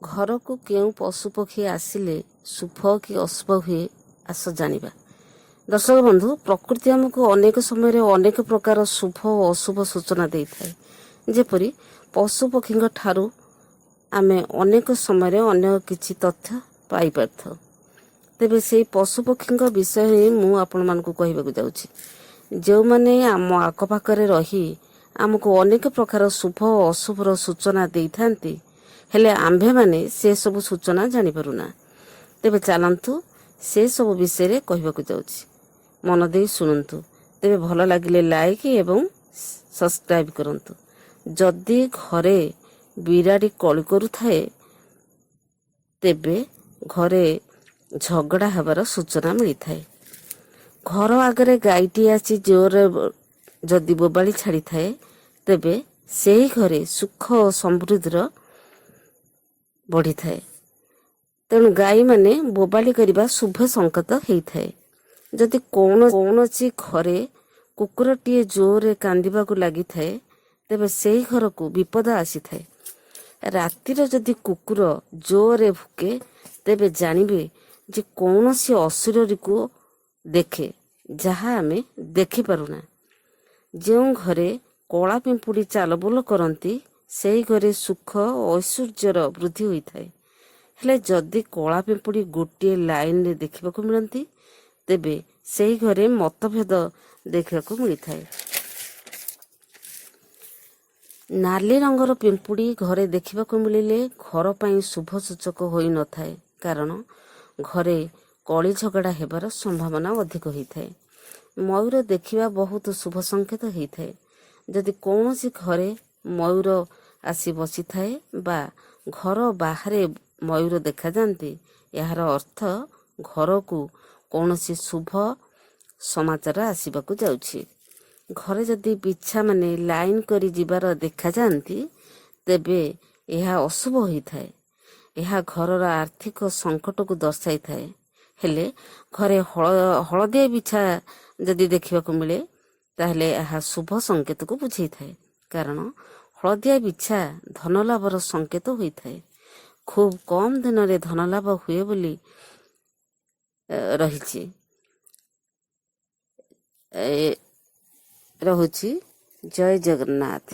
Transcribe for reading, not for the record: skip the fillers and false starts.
ଘରକୁ କେଉଁ ପଶୁପକ୍ଷୀ ଆସିଲେ ଶୁଭ କି ଅଶୁଭ ହୁଏ, ଆସ ଜାଣିବା। ଦର୍ଶକ ବନ୍ଧୁ, ପ୍ରକୃତି ଆମକୁ ଅନେକ ସମୟରେ ଅନେକ ପ୍ରକାର ଶୁଭ ଓ ଅଶୁଭ ସୂଚନା ଦେଇଥାଏ। ଯେପରି ପଶୁପକ୍ଷୀଙ୍କ ଠାରୁ ଆମେ ଅନେକ ସମୟରେ ଅନେକ କିଛି ତଥ୍ୟ ପାଇପାରିଥାଉ। ତେବେ ସେଇ ପଶୁପକ୍ଷୀଙ୍କ ବିଷୟରେ ହିଁ ମୁଁ ଆପଣମାନଙ୍କୁ କହିବାକୁ ଯାଉଛି, ଯେଉଁମାନେ ଆମ ଆଖପାଖରେ ରହି ଆମକୁ ଅନେକ ପ୍ରକାର ଶୁଭ ଓ ଅଶୁଭର ସୂଚନା ଦେଇଥାନ୍ତି, ହେଲେ ଆମ୍ଭେମାନେ ସେସବୁ ସୂଚନା ଜାଣିପାରୁନା। ତେବେ ଚାଲନ୍ତୁ, ସେସବୁ ବିଷୟରେ କହିବାକୁ ଯାଉଛି, ମନ ଦେଇ ଶୁଣନ୍ତୁ। ତେବେ ଭଲ ଲାଗିଲେ ଲାଇକ୍ ଏବଂ ସବସ୍କ୍ରାଇବ୍ କରନ୍ତୁ। ଯଦି ଘରେ ବିରାଡ଼ି କଳି କରୁଥାଏ, ତେବେ ଘରେ ଝଗଡ଼ା ହେବାର ସୂଚନା ମିଳିଥାଏ। ଘର ଆଗରେ ଗାଈଟି ଆସି ଜୋରରେ ଯଦି ବୋବାଳି ଛାଡ଼ିଥାଏ, ତେବେ ସେହି ଘରେ ସୁଖ ଓ ସମୃଦ୍ଧିର ବଢ଼ିଥାଏ। ତେଣୁ ଗାଈମାନେ ବୋବାଳି କରିବା ଶୁଭ ସଂକେତ ହେଇଥାଏ। ଯଦି କୌଣସି ଘରେ କୁକୁରଟିଏ ଜୋରରେ କାନ୍ଦିବାକୁ ଲାଗିଥାଏ, ତେବେ ସେହି ଘରକୁ ବିପଦ ଆସିଥାଏ। ରାତିରେ ଯଦି କୁକୁର ଜୋରରେ ଭୁକେ, ତେବେ ଜାଣିବେ ଯେ କୌଣସି ଅଶରୀରୀକୁ ଦେଖେ, ଯାହା ଆମେ ଦେଖିପାରୁନା। ଯେଉଁ ଘରେ କଳା ପିମ୍ପୁଡ଼ି ଚାଲବୁଲ କରନ୍ତି, ସେହି ଘରେ ସୁଖ ଓ ଐଶ୍ୱର୍ଯ୍ୟର ବୃଦ୍ଧି ହୋଇଥାଏ। ହେଲେ ଯଦି କଳା ପିମ୍ପୁଡ଼ି ଗୋଟିଏ ଲାଇନରେ ଦେଖିବାକୁ ମିଳନ୍ତି, ତେବେ ସେହି ଘରେ ମତଭେଦ ଦେଖିବାକୁ ମିଳିଥାଏ। ନାଲି ରଙ୍ଗର ପିମ୍ପୁଡ଼ି ଘରେ ଦେଖିବାକୁ ମିଳିଲେ ଘର ପାଇଁ ଶୁଭ ସୂଚକ ହୋଇନଥାଏ, କାରଣ ଘରେ କଳି ଝଗଡ଼ା ହେବାର ସମ୍ଭାବନା ଅଧିକ ହୋଇଥାଏ। ମୟୂର ଦେଖିବା ବହୁତ ଶୁଭ ସଂକେତ ହେଇଥାଏ। ଯଦି କୌଣସି ଘରେ ମୟୂର ଆସି ବସିଥାଏ ବା ଘର ବାହାରେ ମୟୂର ଦେଖାଯାଆନ୍ତି, ଏହାର ଅର୍ଥ ଘରକୁ କୌଣସି ଶୁଭ ସମାଚାର ଆସିବାକୁ ଯାଉଛି। ଘରେ ଯଦି ବିଛାମାନେ ଲାଇନ୍ କରି ଯିବାର ଦେଖାଯାଆନ୍ତି, ତେବେ ଏହା ଅଶୁଭ ହୋଇଥାଏ। ଏହା ଘରର ଆର୍ଥିକ ସଙ୍କଟକୁ ଦର୍ଶାଇଥାଏ। ହେଲେ ଘରେ ହଳଦିଆ ବିଛା ଯଦି ଦେଖିବାକୁ ମିଳେ, ତାହେଲେ ଏହା ଶୁଭ ସଂକେତକୁ ବୁଝେଇଥାଏ, କାରଣ ହଳଦିଆ ବିଛା ଧନଲାଭର ସଂକେତ ହୋଇଥାଏ। ଖୁବ୍ କମ୍ ଦିନରେ ଧନଲାଭ ହୁଏ ବୋଲି ରହିଛି। ରହୁଛି, ଜୟ ଜଗନ୍ନାଥ।